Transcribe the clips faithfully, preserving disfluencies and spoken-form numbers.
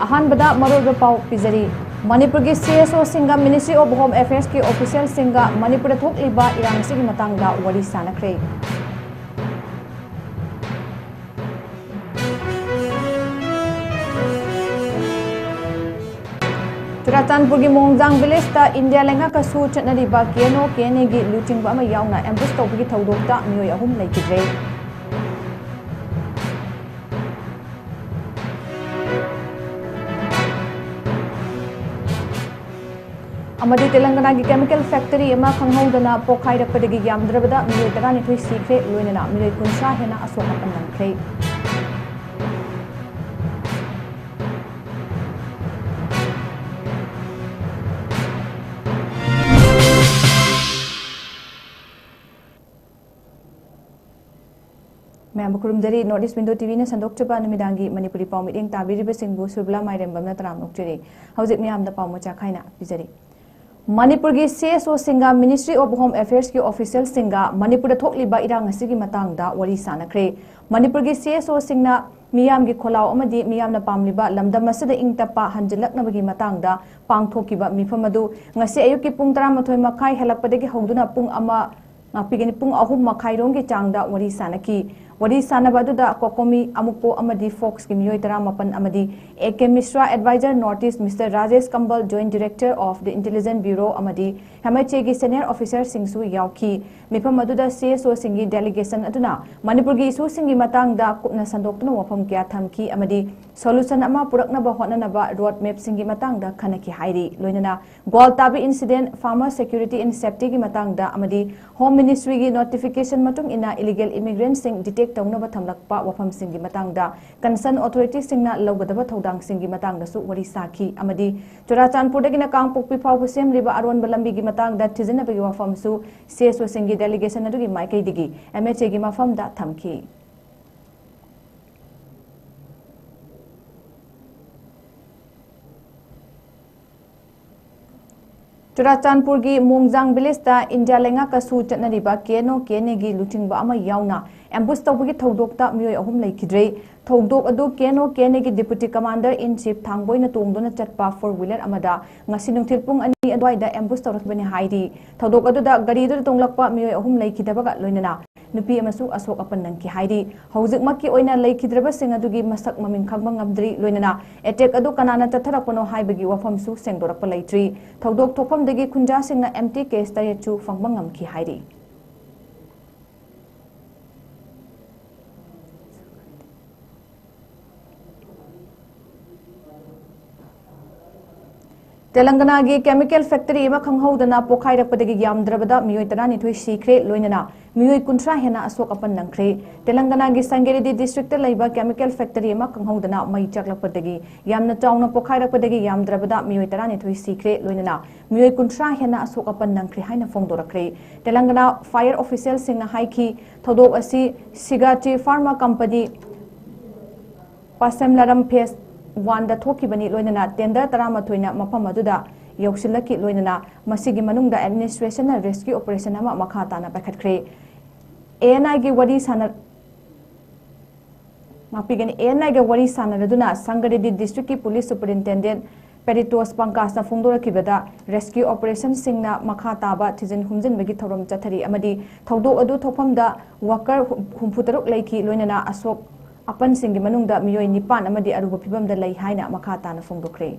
ꯑꯍꯥꯟꯕꯗ ꯃꯔꯨꯑꯣꯏꯕ ꯄꯥꯎ ꯄꯤꯖꯔꯤ꯫ ꯃꯅꯤꯄꯨꯔꯒꯤ CSOꯁꯤꯡꯒ Ministry of Home Affairsꯀꯤ officialꯁꯤꯡꯒ ꯃꯅꯤꯄꯨꯔꯗ ꯊꯣꯛꯂꯤꯕ ꯏꯔꯥꯡ ꯑꯁꯤꯒꯤ ꯃꯇꯥꯡꯗ ꯋꯥꯔꯤ ꯁꯥꯅꯈ꯭ꯔꯦ꯫ ꯆꯨꯔꯥꯆꯥꯟꯄꯨꯔꯒꯤ ꯃꯣꯡꯖꯥꯡ villageꯇ ꯏꯟꯗꯤꯌꯥ ꯂꯩꯉꯥꯛꯀꯁꯨ ꯆꯠꯅꯔꯤꯕ KNO KNAꯒꯤ ꯂꯨꯆꯤꯡꯕ ꯑꯃ ꯌꯥꯎꯅ ambush ꯇꯧꯕꯒꯤ ꯊꯧꯗꯣꯛꯇ ꯃꯤꯑꯣꯏ ꯑꯍꯨꯝ ꯂꯩꯈꯤꯗ꯭ꯔꯦ꯫ ꯑꯃꯗꯤ ꯇꯦꯂꯪꯒꯅꯥꯒꯤ chemical factory ꯑꯃ ꯈꯪꯍꯧꯗꯅ ꯄꯣꯈꯥꯏꯔꯛꯄꯗꯒꯤ ꯌꯥꯝꯗ꯭ꯔꯕꯗ ꯃꯤꯑꯣꯏ ꯇꯔꯥꯅꯤꯊꯣꯏ ꯁꯤꯈ꯭ꯔꯦ, ꯂꯣꯏꯅꯅ ꯃꯤꯑꯣꯏ ꯀꯨꯟꯊ꯭ꯔꯥ ꯍꯦꯟꯅ ꯑꯁꯣꯛ ꯑꯄꯟ ꯅꯪꯈ꯭ꯔꯦ꯫ ꯃꯌꯥꯝꯕꯨ ꯈꯨꯔꯨꯝꯖꯔꯤ꯫ North East Window TVꯅ ꯁꯟꯗꯣꯛꯆꯕ ꯅꯨꯃꯤꯗꯥꯡꯒꯤ ꯃꯅꯤꯄꯨꯔꯤ ꯄꯥꯎ ꯃꯤꯠꯌꯦꯡ ꯇꯥꯕꯤꯔꯤꯕꯁꯤꯡꯕꯨ ꯁꯨꯔꯕꯂꯥ ꯃꯥꯏꯔꯦꯝꯕꯝꯅ ꯇꯔꯥꯝꯅ ꯑꯣꯛꯆꯔꯤ꯫ ꯍꯧꯖꯤꯛ ꯃꯤꯌꯥꯝꯗ ꯄꯥꯎ ꯃꯆꯥ ꯈꯥꯏꯅ ꯄꯤꯖꯔꯤ꯫ ꯃꯅꯤꯄꯨꯔꯒꯤ CSOꯁꯤꯡꯒ Ministry of Home Affairsꯀꯤ officialꯁꯤꯡꯒ ꯃꯅꯤꯄꯨꯔꯗ ꯊꯣꯛꯂꯤꯕ ꯏꯔꯥꯡ ꯑꯁꯤꯒꯤ ꯃꯇꯥꯡꯗ ꯋꯥꯔꯤ ꯁꯥꯅꯈ꯭ꯔꯦ꯫ ꯃꯅꯤꯄꯨꯔꯒꯤ CSOꯁꯤꯡꯅ ꯃꯤꯌꯥꯝꯒꯤ ꯈꯣꯜꯂꯥꯎ ꯑꯃꯗꯤ ꯃꯤꯌꯥꯝꯅ ꯄꯥꯝꯂꯤꯕ ꯂꯝꯗꯝ ꯑꯁꯤꯗ ꯏꯪ ꯇꯞꯄ ꯍꯟꯖꯤꯜꯂꯛꯅꯕꯒꯤ ꯃꯇꯥꯡꯗ ꯄꯥꯡꯊꯣꯛꯈꯤꯕ ꯃꯤꯐꯝ ꯑꯗꯨ ꯉꯁꯤ ꯑꯌꯨꯛꯀꯤ ꯄꯨꯡ ꯇꯔꯥꯃꯥꯊꯣꯏ ꯃꯈꯥꯏ ꯍꯦꯜꯂꯛꯄꯗꯒꯤ ꯍꯧꯗꯨꯅ ꯄꯨꯡ ꯑꯃ ꯉꯥꯛꯄꯤꯒꯅꯤ, ꯄꯨꯡ ꯑꯍꯨꯝ ꯃꯈꯥꯏꯔꯣꯝꯒꯤ ꯆꯥꯡꯗ ꯋꯥꯔꯤ ꯁꯥꯅꯈꯤ꯫ ꯋꯥꯔꯤ ꯁꯥꯅꯕ ꯑꯗꯨꯗ COCOMI, ꯑꯃꯨꯛꯄꯣ ꯑꯃꯗꯤ Foxꯀꯤ ꯃꯤꯑꯣꯏ ꯇꯔꯥꯃꯥꯄꯟ ꯑꯃꯗꯤ A.K. Mishra, advisor North East, Mister Rajesh Kambal, Joint Director of the Intelligence Bureau, ꯑꯃꯗꯤ MHAꯒꯤ senior officerꯁꯤꯡꯁꯨ ꯌꯥꯎꯈꯤ꯫ ꯃꯤꯐꯝ ꯑꯗꯨꯗ CSOꯁꯤꯡꯒꯤ delegation ꯑꯗꯨꯅ ꯃꯅꯤꯄꯨꯔꯒꯤ issueꯁꯤꯡꯒꯤ ꯃꯇꯥꯡꯗ ꯀꯨꯞꯅ ꯁꯟꯗꯣꯛꯇꯨꯅ ꯋꯥꯐꯝ ꯀꯌꯥ ꯊꯝꯈꯤ ꯑꯃꯗꯤ solution ꯑꯃ ꯄꯨꯔꯛꯅꯕ ꯍꯣꯠꯅꯅꯕ road mapꯁꯤꯡꯒꯤ ꯃꯇꯥꯡꯗ ꯈꯟꯅꯈꯤ ꯍꯥꯏꯔꯤ꯫ ꯂꯣꯏꯅꯅ ꯒ꯭ꯋꯥꯜꯇꯥꯕꯤ incident, farmer security and safetyꯒꯤ ꯃꯇꯥꯡꯗ ꯑꯃꯗꯤ Home Ministryꯒꯤ notification ꯃꯇꯨꯡ ꯏꯟꯅ illegal immigrantꯁꯤꯡ detect ꯇꯧꯅꯕ ꯊꯝꯂꯛꯄ ꯋꯥꯐꯝꯁꯤꯡꯒꯤ ꯃꯇꯥꯡꯗ concern authorityꯁꯤꯡꯅ ꯂꯧꯒꯗꯕ ꯊꯧꯗꯥꯡꯁꯤꯡꯒꯤ ꯃꯇꯥꯡꯗꯁꯨ ꯋꯥꯔꯤ ꯁꯥꯈꯤ ꯑꯃꯗꯤ ꯆꯨꯔꯥꯆꯥꯟꯄꯨꯔꯗꯒꯤꯅ ꯀꯥꯡꯄꯣꯛꯄꯤ ꯐꯥꯎꯕ ꯁꯦꯝꯂꯤꯕ ꯑꯔꯣꯟꯕ ꯂꯝꯕꯤꯒꯤ ꯃꯇꯥꯡꯗ ꯊꯤꯖꯤꯟꯅꯕꯒꯤ ꯋꯥꯐꯝꯁꯨ CSOꯁꯤꯡꯒꯤ delegation ꯑꯗꯨꯒꯤ ꯃꯥꯏꯀꯩꯗꯒꯤ MHAꯒꯤ ꯃꯐꯝꯗ ꯊꯝꯈꯤ꯫ ꯆꯨꯔꯥꯆꯥꯟꯄꯨꯔꯒꯤ ꯃꯣꯡꯖꯥꯡ villageꯇ ꯏꯟꯗꯤꯌꯥ ꯂꯩꯉꯥꯛꯀꯁꯨ ꯆꯠꯅꯔꯤꯕ KNO KNAꯒꯤ ꯂꯨꯆꯤꯡꯕ ꯑꯃ ꯌꯥꯎꯅ ꯑꯦꯝꯕꯨꯁ ꯇꯧꯕꯒꯤ ꯊꯧꯗꯣꯛꯇ ꯃꯤꯑꯣꯏ ꯑꯍꯨꯝ ꯂꯩꯈꯤꯗ꯭ꯔꯦ꯫ ꯊꯧꯗꯣꯛ ꯑꯗꯨ ꯀꯦ ꯑꯦꯟ ꯑꯣ ꯀꯦ ꯑꯦꯟ ꯑꯦꯒꯤ ꯗꯤꯄꯨꯇꯤ ꯀꯃꯥꯟꯗꯔ ꯏꯟ ꯆꯤꯐ ꯊꯥꯡꯕꯣꯏꯅ ꯇꯣꯡꯗꯨꯅ ꯆꯠꯄ ꯐꯣꯔ ꯋꯤꯂꯔ ꯑꯃꯗ ꯉꯁꯤ ꯅꯨꯡꯊꯤꯜ ꯄꯨꯡ ꯑꯅꯤ ꯑꯗꯨꯋꯥꯏꯗ ꯑꯦꯝꯕꯨꯁ ꯇꯧꯔꯛꯈꯤꯕꯅꯤ ꯍꯥꯏꯔꯤ꯫ ꯊꯧꯗꯣꯛ ꯑꯗꯨꯗ ꯒꯥꯔꯤꯗꯨꯗ ꯇꯣꯡꯂꯛꯄ ꯃꯤꯑꯣꯏ ꯑꯍꯨꯝ ꯂꯩꯈꯤꯗꯕꯒ ꯂꯣꯏꯅꯅ ꯅꯨꯄꯤ ꯑꯃꯁꯨ ꯑꯁꯣꯛ ꯑꯄꯟ ꯅꯪꯈꯤ ꯍꯥꯏꯔꯤ꯫ ꯍꯧꯖꯤꯛꯃꯛꯀꯤ ꯑꯣꯏꯅ ꯂꯩꯈꯤꯗ꯭ꯔꯕꯁꯤꯡ ꯑꯗꯨꯒꯤ ꯃꯁꯛ ꯃꯃꯤꯡ ꯈꯪꯕ ꯉꯝꯗ꯭ꯔꯤ꯫ ꯂꯣꯏꯅꯅ ꯑꯦꯇꯦꯛ ꯑꯗꯨ ꯀꯅꯥꯅ ꯆꯠꯊꯔꯛꯄꯅꯣ ꯍꯥꯏꯕꯒꯤ ꯋꯥꯐꯝꯁꯨ ꯁꯦꯡꯗꯣꯔꯛꯄ ꯂꯩꯇ꯭ꯔꯤ꯫ ꯊꯧꯗꯣꯛ ꯊꯣꯛꯐꯝꯗꯒꯤ ꯈꯨꯟꯖꯥꯁꯤꯡꯅ ꯑꯦꯝ ꯇꯤ ꯀꯦꯁ ꯇꯔꯦꯠꯁꯨ ꯐꯪꯕ ꯉꯝꯈꯤ ꯍꯥꯏꯔꯤ꯫ ꯇꯦꯂꯪꯒꯅꯥꯒꯤ ꯀꯦꯃꯤꯀꯦꯜ ꯐꯦꯛꯇꯔꯤ ꯑꯃ ꯈꯪꯍꯧꯗꯅ ꯄꯣꯈꯥꯏꯔꯛꯄꯗꯒꯤ ꯌꯥꯝꯗ꯭ꯔꯕꯗ ꯃꯤꯑꯣꯏ ꯇꯔꯥꯅꯤꯊꯣꯏ ꯁꯤꯈ꯭ꯔꯦ, ꯂꯣꯏꯅꯅ ꯃꯤꯑꯣꯏ ꯀꯨꯟꯊ꯭ꯔꯥ ꯍꯦꯟꯅ ꯑꯁꯣꯛ ꯑꯄꯟ ꯅꯪꯈ꯭ꯔꯦ꯫ ꯇꯦꯂꯪꯒꯅꯥꯒꯤ ꯁꯪꯒꯦꯔꯦꯗꯤ ꯗꯤꯁꯇ꯭ꯔꯤꯛꯇ ꯂꯩꯕ ꯀꯦꯃꯤꯀꯦꯜ ꯐꯦꯛꯇꯔꯤ ꯑꯃ ꯈꯪꯍꯧꯗꯅ ꯃꯩ ꯆꯥꯛꯂꯛꯄꯗꯒꯤ ꯌꯥꯝꯅ ꯆꯥꯎꯅ ꯄꯣꯈꯥꯏꯔꯛꯄꯗꯒꯤ ꯌꯥꯝꯗ꯭ꯔꯕꯗ ꯃꯤꯑꯣꯏ ꯇꯔꯥꯅꯤꯊꯣꯏ ꯁꯤꯈ꯭ꯔꯦ, ꯂꯣꯏꯅꯅ ꯃꯤꯑꯣꯏ ꯀꯨꯟꯊ꯭ꯔꯥ ꯍꯦꯟꯅ ꯑꯁꯣꯛ ꯑꯄꯟ ꯅꯪꯈ꯭ꯔꯦ ꯍꯥꯏꯅ ꯐꯣꯡꯗꯣꯔꯛꯈ꯭ꯔꯦ꯫ ꯇꯦꯂꯪꯒꯅꯥ ꯐꯥꯌꯔ ꯑꯣꯐꯤꯁꯤꯌꯦꯜꯁꯤꯡꯅ ꯍꯥꯏꯈꯤ, ꯊꯧꯗꯣꯛ ꯑꯁꯤ ꯁꯤꯒꯥꯆꯤ ꯐꯥꯔꯃꯥ ꯀꯝꯄꯅꯤ ꯄꯥꯁꯦꯝꯂꯥꯔꯝ ꯐꯦꯁ ꯋꯥꯟꯗ ꯊꯣꯛꯈꯤꯕꯅꯤ, ꯂꯣꯏꯅꯅ ꯇꯦꯟꯗꯔ ꯇꯔꯥꯃꯥꯊꯣꯏꯅ ꯃꯐꯝ ꯑꯗꯨꯗ ꯌꯧꯁꯤꯜꯂꯛꯈꯤ, ꯂꯣꯏꯅꯅ ꯃꯁꯤꯒꯤ ꯃꯅꯨꯡꯗ ꯑꯦꯗꯃꯤꯅꯤꯁꯇ꯭ꯔꯦꯁꯟꯅ ꯔꯦꯁꯀ꯭ꯌꯨ ꯑꯣꯄꯔꯦꯁꯟ ꯑꯃ ꯃꯈꯥ ꯇꯥꯅ ꯄꯥꯏꯈꯠꯈ꯭ꯔꯦ꯫ ꯑꯦ ꯑꯦꯟ ꯑꯥꯏꯒꯤ ꯋꯥꯔꯤ ꯁꯥꯟꯅ-, ꯉꯥꯛꯄꯤꯒꯅꯤ, ꯑꯦ ꯑꯦꯟ ꯑꯥꯏꯒ ꯋꯥꯔꯤ ꯁꯥꯟꯅꯔꯗꯨꯅ ꯁꯪꯒꯔꯦꯗꯤ ꯗꯤꯁꯇ꯭ꯔꯤꯛꯀꯤ ꯄꯨꯂꯤꯁ ꯁꯨꯄꯔꯤꯟꯇꯦꯟꯗꯦꯟꯠ ꯄꯦꯔꯤꯇꯣꯁ ꯄꯪꯀꯥꯁꯅ ꯐꯣꯡꯗꯣꯔꯛꯈꯤꯕꯗ, ꯔꯦꯁꯀ꯭ꯌꯨ ꯑꯣꯄꯔꯦꯁꯟꯁꯤꯡꯅ ꯃꯈꯥ ꯇꯥꯕ ꯊꯤꯖꯤꯟ ꯍꯨꯝꯖꯤꯟꯕꯒꯤ ꯊꯧꯔꯝ ꯆꯠꯊꯔꯤ ꯑꯃꯗꯤ ꯊꯧꯗꯣꯛ ꯑꯗꯨ ꯊꯣꯛꯐꯝꯗ ꯋꯥꯀꯔ ꯍꯨꯝꯐꯨꯇꯔꯨꯛ ꯂꯩꯈꯤ, ꯂꯣꯏꯅꯅ ꯑꯁꯣꯛ ꯑꯄꯟꯁꯤꯡꯒꯤ ꯃꯅꯨꯡꯗ ꯃꯤꯑꯣꯏ ꯅꯤꯄꯥꯟ ꯑꯃꯗꯤ ꯑꯔꯨꯕ ꯐꯤꯚꯝꯗ ꯂꯩ ꯍꯥꯏꯅ ꯃꯈꯥ ꯇꯥꯅ ꯐꯣꯡꯗꯣꯛꯈ꯭ꯔꯦ꯫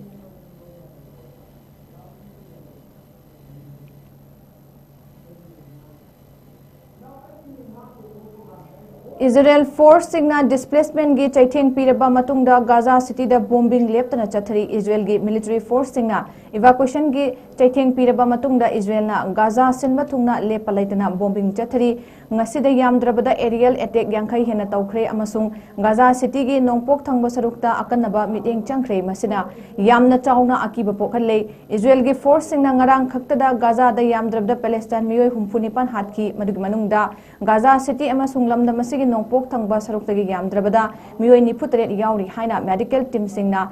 ꯏꯖꯔꯦꯜ ꯐꯣꯔꯁꯁꯤꯡꯅ ꯗꯤꯁꯄ꯭ꯂꯦꯁꯃꯦꯟꯒꯤ ꯆꯩꯊꯦꯡ ꯄꯤꯔꯕ ꯃꯇꯨꯡꯗ ꯒꯥꯖꯥ ꯁꯤꯇꯤꯗ ꯕꯣꯝꯕꯤꯡ ꯂꯦꯞꯇꯅ ꯆꯠꯊꯔꯤ꯫ ꯏꯖꯔꯦꯜꯒꯤ ꯃꯤꯂꯤꯇꯔꯤ ꯐꯣꯔꯁꯁꯤꯡꯅ ꯏꯚꯥꯀꯨꯑꯦꯁꯟꯒꯤ ꯆꯩꯊꯦꯡ ꯄꯤꯔꯕ ꯃꯇꯨꯡꯗ ꯏꯖꯔꯦꯜꯅ ꯒꯥꯖꯥ ꯁꯤꯟꯕ ꯊꯨꯡꯅ ꯂꯦꯞꯄ ꯂꯩꯇꯅ ꯕꯣꯝꯕꯤꯡ ꯆꯠꯊꯔꯤ꯫ ꯉꯁꯤꯗ ꯌꯥꯝꯗ꯭ꯔꯕꯗ ꯑꯦꯔꯤꯌꯦꯜ ꯑꯦꯇꯦꯛ ꯌꯥꯡꯈꯩ ꯍꯦꯟꯅ ꯇꯧꯈ꯭ꯔꯦ ꯑꯃꯁꯨꯡ ꯒꯥꯖꯥ ꯁꯤꯇꯤꯒꯤ ꯅꯣꯡꯄꯣꯛ ꯊꯪꯕ ꯁꯔꯨꯛꯇ ꯑꯀꯟꯅꯕ ꯃꯤꯠꯌꯦꯡ ꯆꯪꯈ꯭ꯔꯦ꯫ ꯃꯁꯤꯅ ꯌꯥꯝꯅ ꯆꯥꯎꯅ ꯑꯀꯤꯕ ꯄꯣꯛꯍꯜꯂꯦ꯫ ꯏꯖꯔꯦꯜꯒꯤ ꯐꯣꯔꯁꯁꯤꯡꯅ ꯉꯔꯥꯡ ꯈꯛꯇꯗ ꯒꯥꯖꯥꯗ ꯌꯥꯝꯗ꯭ꯔꯕꯗ ꯄꯦꯂꯦꯁꯇꯥꯏꯟ ꯃꯤꯑꯣꯏ ꯍꯨꯝꯐꯨ ꯅꯤꯄꯥꯟ ꯍꯥꯠꯈꯤ꯫ ꯃꯗꯨꯒꯤ ꯃꯅꯨꯡꯗ ꯒꯥꯖꯥ ꯁꯤꯇꯤ ꯑꯃꯁꯨꯡ ꯂꯝꯗꯝ ꯑꯁꯤꯒꯤ ꯅꯣꯡꯄꯣꯛ ꯊꯪꯕ ꯁꯔꯨꯛꯇꯒꯤ ꯌꯥꯝꯗ꯭ꯔꯕꯗ ꯃꯤꯑꯣꯏ ꯅꯤꯐꯨ ꯇꯔꯦꯠ ꯌꯥꯎꯔꯤ ꯍꯥꯏꯅ ꯃꯦꯗꯤꯀꯦꯜ ꯇꯤꯝꯁꯤꯡꯅ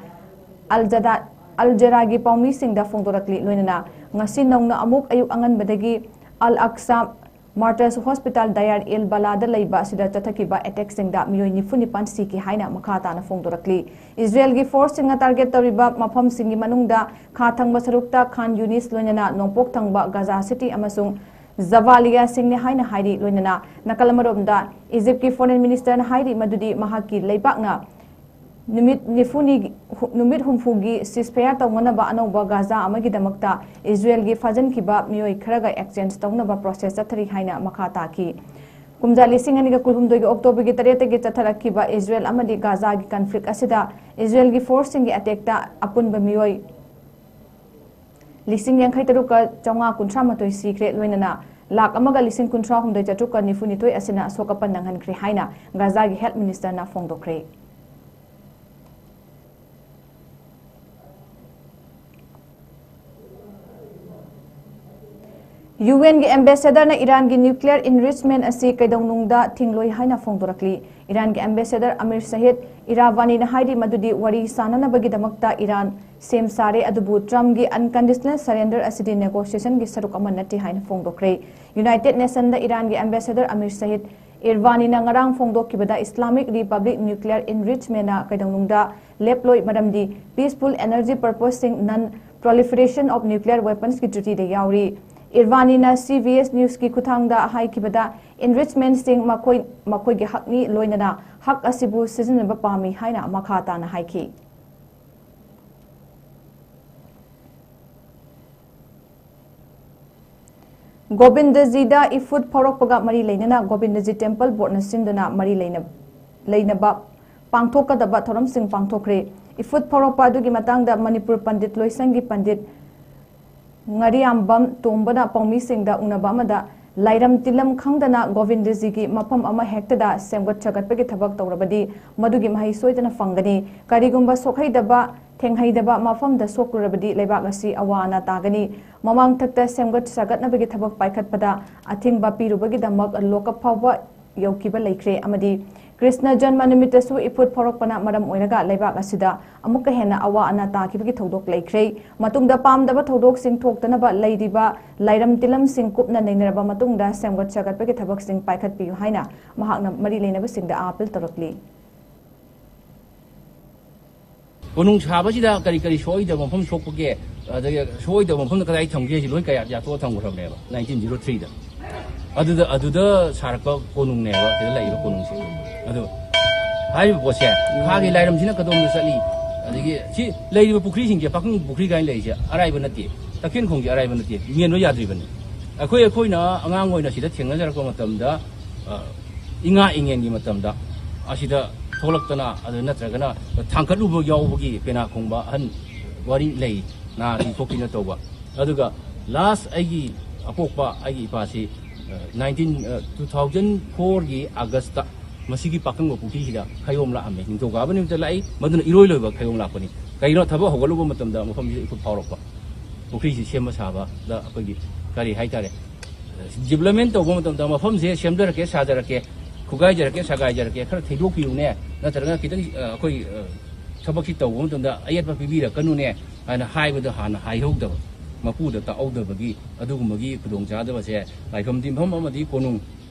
ꯑꯜ ꯖꯗꯥ-, ꯑꯜ ꯖꯔꯥꯒꯤ ꯄꯥꯎꯃꯤꯁꯤꯡꯗ ꯐꯣꯡꯗꯣꯔꯛꯂꯤ꯫ ꯂꯣꯏꯅꯅ ꯉꯁꯤ ꯅꯧꯅ ꯑꯃꯨꯛ ꯑꯌꯨꯛ ꯑꯉꯟꯕꯗꯒꯤ ꯑꯜ ꯑꯛꯁꯥ Martyrs Hospital Deir el-Balahꯗ ꯂꯩꯕ ꯑꯁꯤꯗ ꯆꯠꯊꯈꯤꯕ ꯑꯦꯇꯦꯛꯁꯤꯡꯗ ꯃꯤꯑꯣꯏ ꯅꯤꯐꯨ ꯅꯤꯄꯥꯟ ꯁꯤꯈꯤ ꯍꯥꯏꯅ ꯃꯈꯥ ꯇꯥꯅ ꯐꯣꯡꯗꯣꯔꯛꯂꯤ꯫ ꯏꯖꯔꯦꯜꯒꯤ ꯐꯣꯔꯁꯁꯤꯡꯅ ꯇꯥꯔꯒꯦꯠ ꯇꯧꯔꯤꯕ ꯃꯐꯝꯁꯤꯡꯒꯤ ꯃꯅꯨꯡꯗ ꯈꯥ ꯊꯪꯕ ꯁꯔꯨꯛꯇ ꯈꯥꯟ ꯌꯨꯅꯤꯁ, ꯂꯣꯏꯅꯅ ꯅꯣꯡꯄꯣꯛ ꯊꯪꯕ ꯒꯥꯖꯥ ꯁꯤꯇꯤ ꯑꯃꯁꯨꯡ ꯖꯕꯥꯂꯤꯌꯥꯁꯤꯡꯅꯤ ꯍꯥꯏꯅ ꯍꯥꯏꯔꯤ꯫ ꯂꯣꯏꯅꯅ ꯅꯥꯀꯜ ꯑꯃꯔꯣꯝꯗ ꯏꯖꯤꯞꯀꯤ ꯐꯣꯔꯦꯟ ꯃꯤꯅꯤꯁꯇꯔꯅ ꯍꯥꯏꯔꯤ ꯃꯗꯨꯗꯤ ꯃꯍꯥꯛꯀꯤ ꯂꯩꯕꯥꯛꯅ ꯅꯨꯃꯤꯠ ꯅꯤꯐꯨꯅꯤ, ꯅꯨꯃꯤꯠ ꯍꯨꯝꯐꯨꯒꯤ ceasefire ꯇꯧꯅꯅꯕ ꯑꯅꯧꯕ ꯒꯥꯖꯥ ꯑꯃꯒꯤꯗꯃꯛꯇ ꯏꯖꯔꯦꯜꯒꯤ ꯐꯥꯖꯤꯟꯈꯤꯕ ꯃꯤꯑꯣꯏ ꯈꯔꯒ exchange ꯇꯧꯅꯕ process ꯆꯠꯊꯔꯤ ꯍꯥꯏꯅ ꯃꯈꯥ ꯇꯥꯈꯤ꯫ ꯀꯨꯝꯖꯥ ꯂꯤꯁꯤꯡ ꯑꯅꯤꯒ ꯀꯨꯟꯍꯨꯝꯗꯣꯏꯒꯤ ꯑꯣꯛꯇꯣꯕꯔꯒꯤ ꯇꯔꯦꯠꯇꯒꯤ ꯆꯠꯊꯔꯛꯈꯤꯕ ꯏꯖꯔꯦꯜ ꯑꯃꯗꯤ ꯒꯥꯖꯥꯒꯤ conflict ꯑꯁꯤꯗ ꯏꯖꯔꯦꯜꯒꯤ ꯐꯣꯔꯁꯁꯤꯡꯒꯤ ꯑꯦꯇꯦꯛꯇ ꯑꯄꯨꯟꯕ ꯃꯤꯑꯣꯏ ꯂꯤꯁꯤꯡ ꯌꯥꯡꯈꯩ ꯇꯔꯨꯛꯀ ꯆꯥꯝꯃꯉꯥ ꯀꯨꯟꯊ꯭ꯔꯥ ꯃꯥꯊꯣꯏ ꯁꯤꯈ꯭ꯔꯦ, ꯂꯣꯏꯅꯅ ꯂꯥꯈ ꯑꯃꯒ ꯂꯤꯁꯤꯡ ꯀꯨꯟꯊ꯭ꯔꯥ ꯍꯨꯝꯗꯣꯏ ꯆꯥꯇ꯭ꯔꯨꯛꯀ ꯅꯤꯐꯨ ꯅꯤꯊꯣꯏ ꯑꯁꯤꯅ ꯑꯁꯣꯛ ꯑꯄꯟ ꯅꯪꯍꯟꯈ꯭ꯔꯦ ꯍꯥꯏꯅ ꯒꯥꯖꯥꯒꯤ health minister ꯅ ꯐꯣꯡꯗꯣꯛꯈ꯭ꯔꯦ꯫ UN ꯒꯤ ambassador ꯅ ꯏꯔꯥꯟꯒꯤ nuclear enrichment ꯑꯁꯤ ꯀꯩꯗꯧꯅꯨꯡꯗ ꯊꯤꯡꯂꯣꯏ ꯍꯥꯏꯅ ꯐꯣꯡꯗꯣꯔꯛꯂꯤ꯫ ꯏꯔꯥꯟꯒꯤ ambassador ꯑꯃꯤꯔ ꯁꯍꯤꯗ ꯏꯔꯥꯚꯥꯅꯤꯅ ꯍꯥꯏꯔꯤ ꯃꯗꯨꯗꯤ ꯋꯥꯔꯤ ꯁꯥꯅꯅꯕꯒꯤꯗꯃꯛꯇ ꯏꯔꯥꯟ ꯁꯦꯝ ꯁꯥꯔꯦ, ꯑꯗꯨꯕꯨ ꯇ꯭ꯔꯝꯞꯀꯤ unconditional surrender ꯑꯁꯤꯗꯤ negotiation ꯒꯤ ꯁꯔꯨꯛ ꯑꯃ ꯅꯠꯇꯦ ꯍꯥꯏꯅ ꯐꯣꯡꯗꯣꯛꯈ꯭ꯔꯦ꯫ United Nation ꯗ ꯏꯔꯥꯟꯒꯤ ambassador ꯑꯃꯤꯔ ꯁꯍꯤꯗ ꯏꯔꯚꯥꯅꯤꯅ ꯉꯔꯥꯡ ꯐꯣꯡꯗꯣꯛꯈꯤꯕꯗ Islamic Republic nuclear enrichment ꯅ ꯀꯩꯗꯧꯅꯨꯡꯗ ꯂꯦꯞꯂꯣꯏ, ꯃꯔꯝꯗꯤ peaceful energy purpose ꯁꯤꯡ, non proliferation of nuclear weapons ꯀꯤ treaty ꯗ ꯌꯥꯎꯔꯤ꯫ ꯏꯔꯚꯥꯅꯤꯅ C B S News ꯀꯤ ꯈꯨꯠꯊꯥꯡꯗ ꯍꯥꯏꯈꯤꯕꯗ, enrichment ꯁꯤꯡ ꯃꯈꯣꯏ, ꯃꯈꯣꯏꯒꯤ ꯍꯛꯅꯤ, ꯂꯣꯏꯅꯅ ꯍꯛ ꯑꯁꯤꯕꯨ ꯁꯤꯖꯤꯟꯅꯕ ꯄꯥꯝꯃꯤ ꯍꯥꯏꯅ ꯃꯈꯥ ꯇꯥꯅ ꯍꯥꯏꯈꯤ꯫ ꯒꯣꯕꯤꯟꯗꯖꯤꯗ ꯏꯐꯨꯠ ꯐꯥꯎꯔꯛꯄꯒ ꯃꯔꯤ ꯂꯩꯅꯅ ꯒꯣꯕꯤꯟꯗꯖꯤ temple board ꯅ ꯁꯤꯟꯗꯨꯅ ꯃꯔꯤ ꯂꯩꯅ-, ꯂꯩꯅꯕ ꯄꯥꯡꯊꯣꯛꯀꯗꯕ ꯊꯧꯔꯝꯁꯤꯡ ꯄꯥꯡꯊꯣꯛꯈ꯭ꯔꯦ꯫ ꯏꯐꯨꯠ ꯐꯥꯎꯔꯛꯄ ꯑꯗꯨꯒꯤ ꯃꯇꯥꯡꯗ ꯃꯅꯤꯄꯨꯔ ꯄꯟꯗꯤꯠ ꯂꯣꯏꯁꯪꯒꯤ ꯄꯟꯗꯤꯠ ꯉꯥꯔꯤꯌꯥꯝꯕꯝ ꯇꯣꯝꯕꯅ ꯄꯥꯎꯃꯤꯁꯤꯡꯗ ꯎꯅꯕ ꯑꯃꯗ ꯂꯥꯏꯔꯝ ꯇꯤꯜꯂꯝ ꯈꯪꯗꯅ ꯒꯣꯕꯤꯟꯗꯖꯤꯒꯤ ꯃꯐꯝ ꯑꯃ ꯍꯦꯛꯇꯗ ꯁꯦꯝꯒꯠ ꯁꯥꯒꯠꯄꯒꯤ ꯊꯕꯛ ꯇꯧꯔꯕꯗꯤ ꯃꯗꯨꯒꯤ ꯃꯍꯩ ꯁꯣꯏꯗꯅ ꯐꯪꯒꯅꯤ꯫ ꯀꯔꯤꯒꯨꯝꯕ ꯁꯣꯛꯍꯩꯗꯕ, ꯊꯦꯡꯍꯩꯗꯕ ꯃꯐꯝꯗ ꯁꯣꯛꯂꯨꯔꯕꯗꯤ ꯂꯩꯕꯥꯛ ꯑꯁꯤ ꯑꯋꯥ ꯑꯅꯥ ꯇꯥꯒꯅꯤ꯫ ꯃꯃꯥꯡꯊꯛꯇ ꯁꯦꯝꯒꯠ ꯁꯥꯒꯠꯅꯕꯒꯤ ꯊꯕꯛ ꯄꯥꯏꯈꯠꯄꯗ ꯑꯊꯤꯡꯕ ꯄꯤꯔꯨꯕꯒꯤꯗꯃꯛ ꯂꯣꯀꯞ ꯐꯥꯎꯕ ꯌꯧꯈꯤꯕ ꯂꯩꯈ꯭ꯔꯦ ꯑꯃꯗꯤ ꯀ꯭ꯔꯤꯁꯅ ꯖꯟꯃ ꯅꯨꯃꯤꯠꯇꯁꯨ ꯏꯐꯨꯠ ꯐꯥꯎꯔꯛꯄꯅ ꯃꯔꯝ ꯑꯣꯏꯔꯒ ꯂꯩꯕꯥꯛ ꯑꯁꯤꯗ ꯑꯃꯨꯛꯀ ꯍꯦꯟꯅ ꯑꯋꯥ ꯑꯅꯥ ꯇꯥꯈꯤꯕꯒꯤ ꯊꯧꯗꯣꯛ ꯂꯩꯈ꯭ꯔꯦ꯫ ꯃꯇꯨꯡꯗ ꯄꯥꯝꯗꯕ ꯊꯧꯗꯣꯛꯁꯤꯡ ꯊꯣꯛꯇꯅꯕ ꯂꯩꯔꯤꯕ ꯂꯥꯏꯔꯝ ꯇꯤꯂꯝꯁꯤꯡ ꯀꯨꯞꯅ ꯅꯩꯅꯔꯕ ꯃꯇꯨꯡꯗ ꯁꯦꯝꯒꯠ ꯁꯥꯒꯠꯄꯒꯤ ꯊꯕꯛꯁꯤꯡ ꯄꯥꯏꯈꯠꯄꯤꯌꯨ ꯍꯥꯏꯅ ꯃꯍꯥꯛꯅ ꯃꯔꯤ ꯂꯩꯅꯕꯁꯤꯡꯗ ꯑꯥꯄꯤꯜ ꯇꯧꯔꯛꯂꯤ꯫ ꯀꯣꯅꯨꯡ ꯁꯥꯕꯁꯤꯗ ꯀꯔꯤ ꯀꯔꯤ ꯁꯣꯏꯗꯕ ꯃꯐꯝ ꯁꯣꯛꯄꯒꯦ, ꯑꯗꯒꯤ ꯁꯣꯏꯗꯕ ꯃꯐꯝꯗ ꯀꯗꯥꯏ ꯊꯝꯒꯦ ꯍꯥꯏꯁꯤ ꯂꯣꯏ ꯀꯌꯥ ꯌꯥꯊꯣꯛꯑ ꯊꯝꯈ꯭ꯔꯕꯅꯦꯕ ꯅꯥꯏꯟꯇꯤꯟ ꯖꯤꯔꯣ ꯊ꯭ꯔꯤꯗ꯫ ꯑꯗꯨꯗ ꯑꯗꯨꯗ ꯁꯥꯔꯛꯄ ꯀꯣꯅꯨꯡꯅꯦꯕ ꯁꯤꯗ ꯂꯩꯔꯤꯕ ꯀꯣꯅꯨꯡꯁꯦ꯫ ꯑꯗꯨ ꯍꯥꯏꯔꯤꯕ ꯄꯣꯠꯁꯦ, ꯃꯥꯒꯤ ꯂꯥꯏꯔꯝꯁꯤꯅ ꯀꯗꯣꯝꯗ ꯆꯠꯂꯤ? ꯑꯗꯒꯤ ꯁꯤ ꯂꯩꯔꯤꯕ ꯄꯨꯈ꯭ꯔꯤꯁꯤꯡꯁꯦ, ꯄꯥꯈꯪ ꯄꯨꯈ꯭ꯔꯤ ꯀꯥꯏꯅ ꯂꯩꯔꯤꯁꯦ ꯑꯔꯥꯏꯕ ꯅꯠꯇꯦ꯫ ꯇꯈꯦꯜ ꯈꯣꯡꯁꯦ ꯑꯔꯥꯏꯕ ꯅꯠꯇꯦ, ꯃꯦꯟꯕ ꯌꯥꯗ꯭ꯔꯤꯕꯅꯤ꯫ ꯑꯩꯈꯣꯏ ꯑꯩꯈꯣꯏꯅ ꯑꯉꯥꯡ ꯑꯣꯏꯅ ꯁꯤꯗ ꯊꯦꯡꯅꯖꯔꯛꯄ ꯃꯇꯝꯗ, ꯑ, ꯏꯉꯥ ꯏꯉꯦꯟꯒꯤ ꯃꯇꯝꯗ ꯑꯁꯤꯗ ꯊꯣꯛꯂꯛꯇꯅ, ꯑꯗꯨ ꯅꯠꯇ꯭ꯔꯒꯅ ꯊꯥꯡꯀꯠꯂꯨꯕ ꯌꯥꯎꯕꯒꯤ ꯄꯦꯅꯥ ꯈꯣꯡꯕ ꯑꯍꯟ ꯋꯥꯔꯤ ꯂꯩ, ꯅꯥ ꯆꯤꯡꯊꯣꯛꯈꯤꯅ ꯇꯧꯕ꯫ ꯑꯗꯨꯒ ꯂꯥꯁ ꯑꯩꯒꯤ ꯑꯄꯣꯛꯄ ꯑꯩꯒꯤ ꯏꯄꯥꯁꯤ, ꯑ, ꯅꯥꯏꯟꯇꯤꯟ, ꯑ, ꯇꯨ ꯊꯥꯎꯖꯟ ꯐꯣꯔꯒꯤ ꯑꯥꯒꯁꯇ ꯃꯁꯤꯒꯤ ꯄꯥꯀꯪꯕ ꯄꯨꯈ꯭ꯔꯤꯁꯤꯗ ꯈꯌꯣꯝ ꯂꯥꯛꯑꯝꯃꯦ꯫ ꯅꯤꯡꯊꯧꯀꯥꯕ ꯅꯨꯃꯤꯠꯇ ꯂꯥꯛꯏ, ꯃꯗꯨꯅ ꯏꯔꯣꯏ ꯂꯣꯏꯕ ꯈꯌꯣꯝ ꯂꯥꯛꯄꯅꯤ꯫ ꯀꯩꯅꯣ, ꯊꯕꯛ ꯍꯧꯒꯠꯂꯨꯕ ꯃꯇꯝꯗ ꯃꯐꯝꯁꯤꯗ ꯏꯐꯨꯠ ꯐꯥꯎꯔꯛꯄ, ꯄꯨꯈ꯭ꯔꯤꯁꯤ ꯁꯦꯝꯕ ꯁꯥꯕꯗ ꯑꯩꯈꯣꯏꯒꯤ ꯀꯔꯤ ꯍꯥꯏꯇꯥꯔꯦ, ꯗꯤꯕꯂꯞꯃꯦꯟ ꯇꯧꯕ ꯃꯇꯝꯗ ꯃꯐꯝꯁꯦ ꯁꯦꯝꯖꯔꯛꯀꯦ, ꯁꯥꯖꯔꯛꯀꯦ, ꯈꯨꯒꯥꯏꯖꯔꯛꯀꯦ, ꯁꯥꯒꯥꯏꯖꯔꯛꯀꯦ, ꯈꯔ ꯊꯩꯗꯣꯛꯄꯤꯌꯨꯅꯦ, ꯅꯠꯇ꯭ꯔꯒꯅ ꯈꯤꯇꯪ, ꯑ, ꯑꯩꯈꯣꯏ, ꯑ, ꯊꯕꯛꯁꯤ ꯇꯧꯕ ꯃꯇꯝꯗ ꯑꯌꯦꯠꯄ ꯄꯤꯕꯤꯔꯛꯀꯅꯨꯅꯦ ꯍꯥꯏꯅ ꯍꯥꯏꯕꯗ ꯍꯥꯟꯅ ꯍꯥꯏꯍꯧꯗꯕ, ꯃꯄꯨꯗ ꯇꯥꯛꯍꯧꯗꯕꯒꯤ ꯑꯗꯨꯒꯨꯝꯕꯒꯤ ꯈꯨꯗꯣꯡꯆꯥꯗꯕꯁꯦ ꯂꯥꯏꯐꯝ ꯇꯤꯟꯐꯝ ꯑꯃꯗꯤ ꯀꯣꯅꯨꯡ,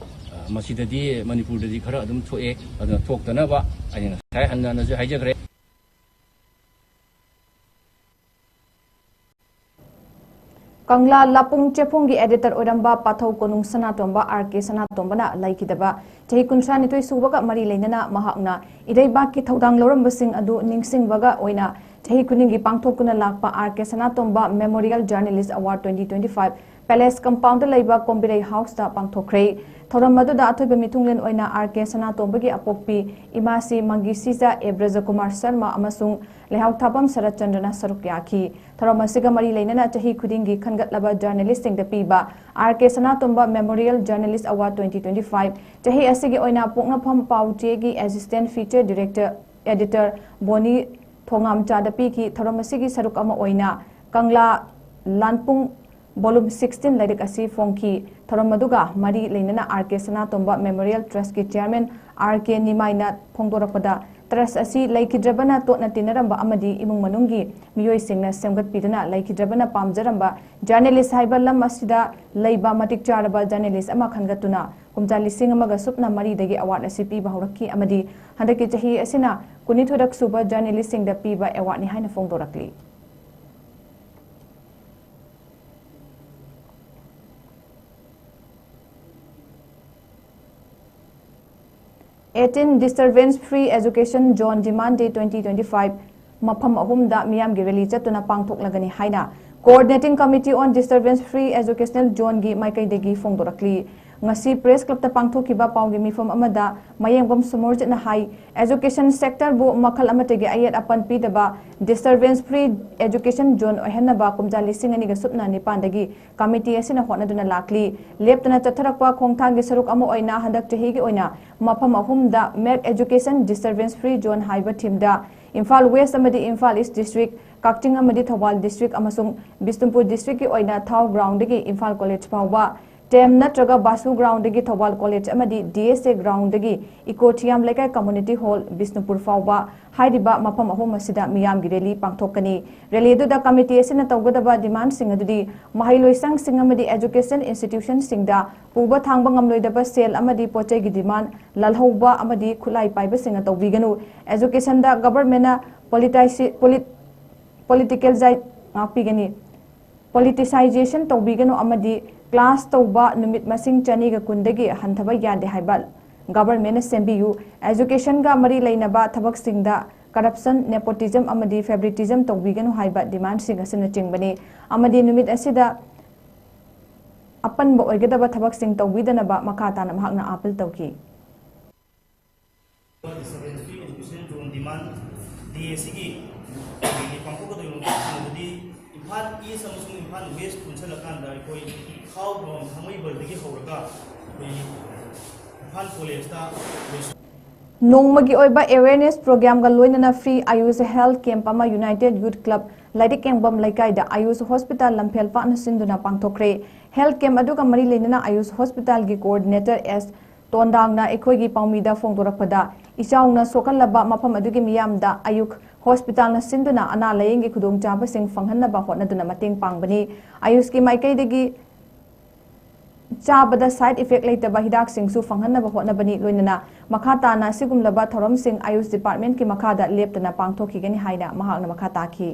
ꯑ, ꯃꯁꯤꯗꯗꯤ ꯃꯅꯤꯄꯨꯔꯗꯗꯤ ꯈꯔ ꯑꯗꯨꯝ ꯊꯣꯛꯑꯦ꯫ ꯑꯗꯨꯅ ꯊꯣꯛꯇꯅꯕ ꯑꯩꯅ ꯉꯁꯥꯏ ꯍꯟꯅ ꯍꯟꯅꯁꯨ ꯍꯥꯏꯖꯈ꯭ꯔꯦ꯫ ꯀꯪꯂꯥ ꯂꯥꯄꯨꯡ ꯆꯦꯐꯣꯡꯒꯤ ꯑꯦꯗꯤꯇꯔ ꯑꯣꯏꯔꯝꯕ ꯄꯥꯊꯧ ꯀꯣꯅꯨꯡ ꯁꯅꯥꯇꯣꯝꯕ, ꯑꯥꯔ ꯀꯦ ꯁꯅꯥꯇꯣꯝꯕꯅ ꯂꯩꯈꯤꯗꯕ ꯆꯍꯤ ꯀꯨꯟꯊ꯭ꯔꯥ ꯅꯤꯊꯣꯏ ꯁꯨꯕꯒ ꯃꯔꯤ ꯂꯩꯅꯅ ꯃꯍꯥꯛꯅ ꯏꯔꯩꯕꯥꯛꯀꯤ ꯊꯧꯗꯥꯡ ꯂꯧꯔꯝꯕꯁꯤꯡ ꯑꯗꯨ ꯅꯤꯡꯁꯤꯡꯕꯒ ꯑꯣꯏꯅ ꯆꯍꯤ ꯈꯨꯗꯤꯡꯒꯤ ꯄꯥꯡꯊꯣꯛꯇꯨꯅ ꯂꯥꯛꯄ ꯑꯥꯔ ꯀꯦ ꯁꯅꯥꯇꯣꯝꯕ Memorial Journalist Award twenty twenty-five Palace Compound ꯗ ꯂꯩꯕ ꯀꯣꯝꯕꯤꯔꯩ House ꯇ ꯄꯥꯡꯊꯣꯛꯈ꯭ꯔꯦ꯫ ꯊꯧꯔꯝ ꯑꯗꯨꯗ ꯑꯊꯣꯏꯕ ꯃꯤꯊꯨꯡꯂꯦꯟ ꯑꯣꯏꯅ ꯑꯥꯔ ꯀꯦ ꯁꯅꯥꯇꯣꯝꯕꯒꯤ ꯑꯄꯣꯛꯄꯤ ꯏꯃꯥꯁꯤ ꯃꯪꯒꯤꯁꯤꯖ ꯑꯦ ꯕ꯭ꯔꯖꯀꯨꯃꯥꯔ ꯁꯔꯃ ꯑꯃꯁꯨꯡ ꯂꯩꯍꯥꯎ ꯊꯥꯐꯝ ꯁꯔꯠꯆꯟꯗ꯭ꯔꯅ ꯁꯔꯨꯛ ꯌꯥꯈꯤ꯫ ꯊꯧꯔꯝ ꯑꯁꯤꯒ ꯃꯔꯤ ꯂꯩꯅꯅ ꯆꯍꯤ ꯈꯨꯗꯤꯡꯒꯤ ꯈꯟꯒꯠꯂꯕ ꯖꯔꯅꯦꯂꯤꯁꯁꯤꯡꯗ ꯄꯤꯕ ꯑꯥꯔ ꯀꯦ ꯁꯅꯥꯇꯣꯝꯕ Memorial Journalist Award twenty twenty-five ꯆꯍꯤ ꯑꯁꯤꯒꯤ ꯑꯣꯏꯅ ꯄꯣꯛꯅꯐꯝ ꯄꯥꯎ ꯆꯦꯒꯤ Assistant Feature Director Editor ꯕꯣꯅꯤ ꯊꯣꯉꯥꯝꯆꯥꯗ ꯄꯤꯈꯤ꯫ ꯊꯧꯔꯝ ꯑꯁꯤꯒꯤ ꯁꯔꯨꯛ ꯑꯃ ꯑꯣꯏꯅ ꯀꯪꯂꯥ ꯂꯥꯟꯄꯨꯡ volume sixteen ꯂꯥꯏꯔꯤꯛ ꯑꯁꯤ ꯐꯣꯡꯈꯤ꯫ ꯊꯧꯔꯝ ꯑꯗꯨꯒ ꯃꯔꯤ ꯂꯩꯅꯅ ꯑꯥꯔ ꯀꯦ ꯁꯅꯥꯇꯣꯝꯕ Memorial Trust ꯀꯤ Chairman ꯑꯥꯔ ꯀꯦ ꯅꯤꯃꯥꯏꯅ ꯐꯣꯡꯗꯣꯔꯛꯄꯗ, Trust ꯑꯁꯤ ꯂꯩꯈꯤꯗ꯭ꯔꯕꯅ ꯇꯣꯠꯅ ꯇꯤꯟꯅꯔꯝꯕ ꯑꯃꯗꯤ ꯏꯃꯨꯡ ꯃꯅꯨꯡꯒꯤ ꯃꯤꯑꯣꯏꯁꯤꯡꯅ ꯁꯦꯝꯒꯠꯄꯤꯗꯨꯅ ꯂꯩꯈꯤꯗ꯭ꯔꯕꯅ ꯄꯥꯝꯖꯔꯝꯕ journalist ꯍꯥꯏꯕ ꯂꯝ ꯑꯁꯤꯗ ꯂꯩꯕ ꯃꯇꯤꯛ ꯆꯥꯔꯕ journalist ꯑꯃ ꯈꯟꯒꯠꯇꯨꯅ ꯀꯨꯝꯖꯥ ꯂꯤꯁꯤꯡ ꯑꯃꯒ ꯁꯨꯞꯅ ꯃꯔꯤꯗꯒꯤ award ꯑꯁꯤ ꯄꯤꯕ ꯍꯧꯔꯛꯈꯤ ꯑꯃꯗꯤ ꯍꯟꯗꯛꯀꯤ ꯆꯍꯤ ꯑꯁꯤꯅ ꯀꯨꯟꯅꯤꯊꯣꯏꯔꯛ ꯁꯨꯕ journalist ꯁꯤꯡꯗ ꯄꯤꯕ award ꯅꯤ ꯍꯥꯏꯅ ꯐꯣꯡꯗꯣꯔꯛꯂꯤ꯫ Eighteen Disturbance Free Education Zone Demand Day twenty twenty-five ꯃꯐꯝ ꯑꯍꯨꯝꯗ ꯃꯤꯌꯥꯝꯒꯤ rally ꯆꯠꯇꯨꯅ ꯄꯥꯡꯊꯣꯛꯂꯒꯅꯤ ꯍꯥꯏꯅ Coordinating Committee on Disturbance Free Educational Zone ꯒꯤ ꯃꯥꯏꯀꯩꯗꯒꯤ ꯐꯣꯡꯗꯣꯔꯛꯂꯤ꯫ ꯉꯁꯤ Press Club ꯇ ꯄꯥꯡꯊꯣꯛꯈꯤꯕ ꯄꯥꯎꯒꯤ ꯃꯤꯐꯝ ꯑꯃꯗ ꯃꯌꯦꯡꯕꯝ ꯁꯣꯃꯣꯔꯖꯤꯠꯅ ꯍꯥꯏ, education sector ꯕꯨ ꯃꯈꯜ ꯑꯃꯠꯇꯒꯤ ꯑꯌꯦꯠ ꯑꯄꯟ ꯄꯤꯗꯕ disturbance free education zone ꯑꯣꯏꯍꯟꯅꯕ ꯀꯨꯝꯖꯥ ꯂꯤꯁꯤꯡ ꯑꯅꯤꯒ ꯁꯨꯞꯅ ꯅꯤꯄꯥꯟꯗꯒꯤ committee ꯑꯁꯤꯅ ꯍꯣꯠꯅꯗꯨꯅ ꯂꯥꯛꯂꯤ꯫ ꯂꯦꯞꯇꯅ ꯆꯠꯊꯔꯛꯄ ꯈꯣꯡꯊꯥꯡꯒꯤ ꯁꯔꯨꯛ ꯑꯃ ꯑꯣꯏꯅ ꯍꯟꯗꯛ ꯆꯍꯤꯒꯤ ꯑꯣꯏꯅ ꯃꯐꯝ ꯑꯍꯨꯝꯗ Make Education Disturbance Free Zone ꯍꯥꯏꯕ theme ꯗ ꯏꯝꯐꯥꯜ West ꯑꯃꯗꯤ ꯏꯝꯐꯥꯜ East District, ꯀꯛꯆꯤꯡ ꯑꯃꯗꯤ ꯊꯧꯕꯥꯜ District ꯑꯃꯁꯨꯡ ꯕꯤꯁꯅꯨꯄꯨꯔ District ꯀꯤ ꯑꯣꯏꯅ ꯊꯥꯎ ground ꯗꯒꯤ ꯏꯝꯐꯥꯜ College ꯐꯥꯎꯕ, ꯇꯦꯝ ꯅꯠꯇ꯭ꯔꯒ ꯕꯥꯁꯨ ground ꯗꯒꯤ ꯊꯧꯕꯥꯜ College ꯑꯃꯗꯤ ꯗꯤ ꯑꯦꯁ ꯑꯦ ground ꯗꯒꯤ ꯏꯀꯣ ꯊꯤꯌꯥꯝ ꯂꯩꯀꯥꯏ Community Hall ꯕꯤꯁꯅꯨꯄꯨꯔ ꯐꯥꯎꯕ ꯍꯥꯏꯔꯤꯕ ꯃꯐꯝ ꯑꯍꯨꯝ ꯑꯁꯤꯗ ꯃꯤꯌꯥꯝꯒꯤ rally ꯄꯥꯡꯊꯣꯛꯀꯅꯤ꯫ Rally ꯑꯗꯨꯗ committee ꯑꯁꯤꯅ ꯇꯧꯒꯗꯕ demand ꯁꯤꯡ ꯑꯗꯨꯗꯤ ꯃꯍꯩꯂꯣꯏꯁꯪꯁꯤꯡ ꯑꯃꯗꯤ education institution ꯁꯤꯡꯗ ꯄꯨꯕ ꯊꯥꯡꯕ ꯉꯝꯂꯣꯏꯗꯕ ꯁꯦꯜ ꯑꯃꯗꯤ ꯄꯣꯠꯆꯩꯒꯤ demand ꯂꯥꯜꯍꯧꯕ ꯑꯃꯗꯤ ꯈꯨꯠꯂꯥꯏ ꯄꯥꯏꯕꯁꯤꯡꯅ ꯇꯧꯕꯤꯒꯅꯨ꯫ Education ꯗ government ꯅ politici-, polit-, political ꯉꯥꯛꯄꯤꯒꯅꯤ꯫ Politicization ꯇꯧꯕꯤꯒꯅꯨ ꯑꯃꯗꯤ class ꯇꯧꯕ ꯅꯨꯃꯤꯠ ꯃꯁꯤꯡ ꯆꯅꯤꯒ ꯀꯨꯟꯗꯒꯤ ꯍꯟꯊꯕ ꯌꯥꯗꯦ ꯍꯥꯏꯕ government ꯅ ꯁꯦꯝꯕꯤꯌꯨ꯫ Education ꯒ ꯃꯔꯤ ꯂꯩꯅꯕ ꯊꯕꯛꯁꯤꯡꯗ corruption, nepotism ꯑꯃꯗꯤ favoritism ꯇꯧꯕꯤꯒꯅꯨ ꯍꯥꯏꯕ demand ꯁꯤꯡ ꯑꯁꯤꯅꯆꯤꯡꯕꯅꯤ꯫ ꯑꯃꯗꯤ ꯅꯨꯃꯤꯠ ꯑꯁꯤꯗ ꯑꯄꯟꯕ ꯑꯣꯏꯒꯗꯕ ꯊꯕꯛꯁꯤꯡ ꯇꯧꯕꯤꯗꯅꯕ ꯃꯈꯥ ꯇꯥꯅ ꯃꯍꯥꯛꯅ appeal ꯇꯧꯈꯤ꯫ Disturbance Free Education Zone Demand Day ꯑꯁꯤꯒꯤ ꯑꯩꯈꯣꯏꯒꯤ ꯄꯥꯡꯊꯣꯛꯀꯗꯧꯔꯤꯕ ꯃꯐꯝꯁꯤꯡ ꯑꯗꯨꯗꯤ ꯏꯝꯐꯥꯜ East ꯑꯃꯁꯨꯡ ꯏꯝꯐꯥꯜ West ꯄꯨꯟꯁꯤꯜꯂꯀꯥꯟꯗ ꯑꯩꯈꯣꯏ ꯊꯥꯎ ground ꯊꯥꯡꯃꯩꯕꯟꯗꯒꯤ ꯍꯧꯔꯒ ꯑꯩꯈꯣꯏ ꯏꯝꯐꯥꯜ College ꯇ ꯂꯣꯏꯁꯤꯟ ꯅꯣꯡꯃꯒꯤ ꯑꯣꯏꯕ awareness programꯒ ꯂꯣꯏꯅꯅ free Ayush Health Camp ꯑꯃ United Youth Club ꯂꯥꯏꯔꯤꯛ ꯌꯦꯡꯐꯝ ꯂꯩꯀꯥꯏꯗ Ayush Hospital ꯂꯝꯐꯦꯜ ꯄꯥꯠꯅ ꯁꯤꯟꯗꯨꯅ ꯄꯥꯡꯊꯣꯛꯈ꯭ꯔꯦ꯫ Health camp ꯑꯗꯨꯒ ꯃꯔꯤ ꯂꯩꯅꯅ Ayush Hospitalꯒꯤ coordinator S ꯇꯣꯟꯗꯥꯡꯅ ꯑꯩꯈꯣꯏꯒꯤ ꯄꯥꯎꯃꯤꯗ ꯐꯣꯡꯗꯣꯔꯛꯄꯗ, ꯏꯆꯥꯎꯅ ꯁꯣꯛꯍꯜꯂꯕ ꯃꯐꯝ ꯑꯗꯨꯒꯤ ꯃꯤꯌꯥꯝꯗ Ayush Hospitalꯅ ꯁꯤꯟꯗꯨꯅ ꯑꯅꯥ ꯂꯥꯌꯦꯡꯒꯤ ꯈꯨꯗꯣꯡꯆꯥꯕꯁꯤꯡ ꯐꯪꯍꯟꯅꯕ ꯍꯣꯠꯅꯗꯨꯅ ꯃꯇꯦꯡ ꯄꯥꯡꯕꯅꯤ꯫ Ayushꯀꯤ ꯃꯥꯏꯀꯩꯗꯒꯤ ꯆꯥꯕꯗ side effect ꯂꯩꯇꯕ ꯍꯤꯗꯥꯛꯁꯤꯡꯁꯨ ꯐꯪꯍꯟꯅꯕ ꯍꯣꯠꯅꯕꯅꯤ꯫ ꯂꯣꯏꯅꯅ ꯃꯈꯥ ꯇꯥꯅ ꯑꯁꯤꯒꯨꯝꯂꯕ ꯊꯧꯔꯝꯁꯤꯡ Ayush departmentꯀꯤ ꯃꯈꯥꯗ ꯂꯦꯞꯇꯅ ꯄꯥꯡꯊꯣꯛꯈꯤꯒꯅꯤ ꯍꯥꯏꯅ ꯃꯍꯥꯛꯅ ꯃꯈꯥ ꯇꯥꯈꯤ꯫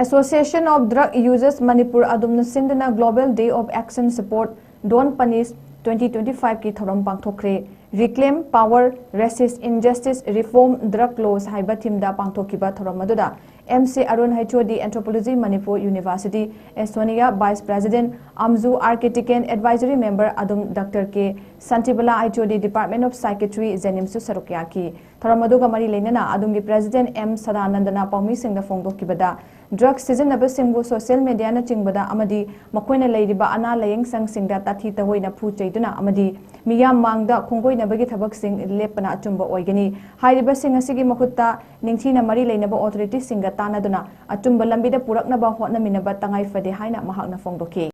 Association of Drug Users Manipur ꯑꯗꯨꯝꯅ ꯁꯤꯟꯗꯨꯅ Global Day of Action Support, Don't Punish twenty twenty-fiveꯀꯤ ꯊꯧꯔꯝ ꯄꯥꯡꯊꯣꯛꯈ꯭ꯔꯦ꯫ Reclaim Power, Resist Injustice, Reform Drug Laws ꯍꯥꯏꯕ themeꯗ ꯄꯥꯡꯊꯣꯛꯈꯤꯕ ꯊꯧꯔꯝ ꯑꯗꯨꯗ M C Arun, H O D, Anthropology, Manipur University, S Sonia, Vice President, AMJU, R K Tiken, Advisory Member ꯑꯗꯨꯝ Doctor K Santibala, H O D, Department of Psychiatry, JNIMSꯁꯨ ꯁꯔꯨꯛ ꯌꯥꯈꯤ꯫ ꯊꯧꯔꯝ ꯑꯗꯨꯒ ꯃꯔꯤ ꯂꯩꯅꯅ ꯑꯗꯨꯝꯒꯤ President M ꯁꯗꯥꯅꯟꯗꯅ ꯄꯥꯎꯃꯤꯁꯤꯡꯗ ꯐꯣꯡꯗꯣꯛꯈꯤꯕꯗ, drug ꯁꯤꯖꯤꯟꯅꯕꯁꯤꯡꯕꯨ social mediaꯅꯆꯤꯡꯕꯗ ꯑꯃꯗꯤ ꯃꯈꯣꯏꯅ ꯂꯩꯔꯤꯕ ꯑꯅꯥ ꯂꯥꯌꯦꯡ ꯁꯪꯁꯤꯡꯗ ꯇꯥꯊꯤ ꯇꯑꯣꯏꯅ ꯐꯨ ꯆꯩꯗꯨꯅ ꯑꯃꯗꯤ ꯃꯤꯌꯥꯝ ꯃꯥꯡꯗ ꯈꯣꯡꯒꯣꯏꯅꯕꯒꯤ ꯊꯕꯛꯁꯤꯡ ꯂꯦꯞꯄꯅ ꯑꯆꯨꯝꯕ ꯑꯣꯏꯒꯅꯤ꯫ ꯍꯥꯏꯔꯤꯕꯁꯤꯡ ꯑꯁꯤꯒꯤ ꯃꯍꯨꯠꯇ ꯅꯤꯡꯊꯤꯅ ꯃꯔꯤ ꯂꯩꯅꯕ authoritiesꯁꯤꯡꯒ ꯇꯥꯟꯅꯗꯨꯅ ꯑꯆꯨꯝꯕ ꯂꯝꯕꯤꯗ ꯄꯨꯔꯛꯅꯕ ꯍꯣꯠꯅꯃꯤꯟꯅꯕ ꯇꯉꯥꯏ ꯐꯗꯦ ꯍꯥꯏꯅ ꯃꯍꯥꯛꯅ ꯐꯣꯡꯗꯣꯛꯈꯤ꯫